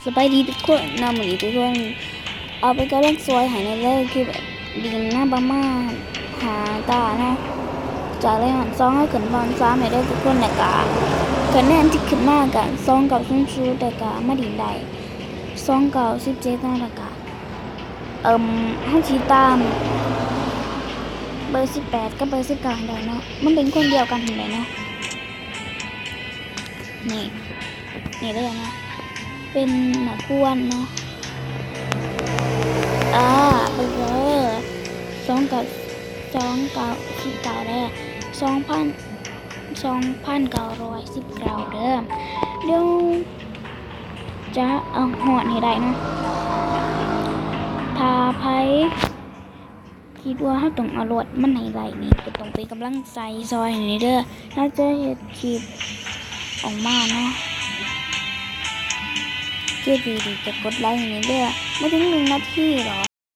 ສະບາຍດີທຸກຄົນເນາະ ມື້ນີ້ທຸກຄົນເອົາເປັນກຳລັງຊ່ອຍໃຫ້ແດ່ເດີ ຄືແບບດິນນະ ປະມານຫ້າຕາເນາະ ຈາກໄລຍອດສອງເຮົາຂຶ້ນຮອດສາມແລ້ວເດີທຸກຄົນ ແລ້ວກະຄະແນນທີ່ຂຶ້ນມາກະສອງເກົ້າສູນສູນ ແລ້ວກະມາດິນໄດ້ສອງເກົ້າສິບເຈັດເນາະ ແລ້ວກະ ເອີ່ມ ເຮົາຊິຕາມເບີສິບແປດກັບເບີສິບເກົ້າໃຫ້ໄດ້ເນາະ ມັນເປັນຄົນດຽວກັນຫັ້ນແຫຼະເນາະ ນີ້ ນີ້ເດີເນາະ ເປັນໜ້າກວນເນາະ ອາ ເບິ່ງເດີ ສອງເກົ້າ ສອງເກົ້າສິບເກົ້າເດີ ສອງພັນ ສອງພັນເກົ້າຮ້ອຍສິບເກົ້າເດີ ດຽວຈະເອົາຮອດໃຫ້ໄດ້ເນາະ ຖ້າໃຜ ຄິດວ່າເຮົາຕ້ອງເອົາລອດມັນໃຫ້ໄດ້ນີ້ ກໍຕ້ອງເປັນກຳລັງໃຈຊ່ອຍໃຫ້ແດ່ເດີ ເຮົາຈະເຮັດຄລິບອອກມາເນາະ ເຈົ້າດີໆ ຈະກົດໄລໃຫ້ແດ່ເດີ ບໍ່ເຖິງໜຶ່ງນາທີດອກ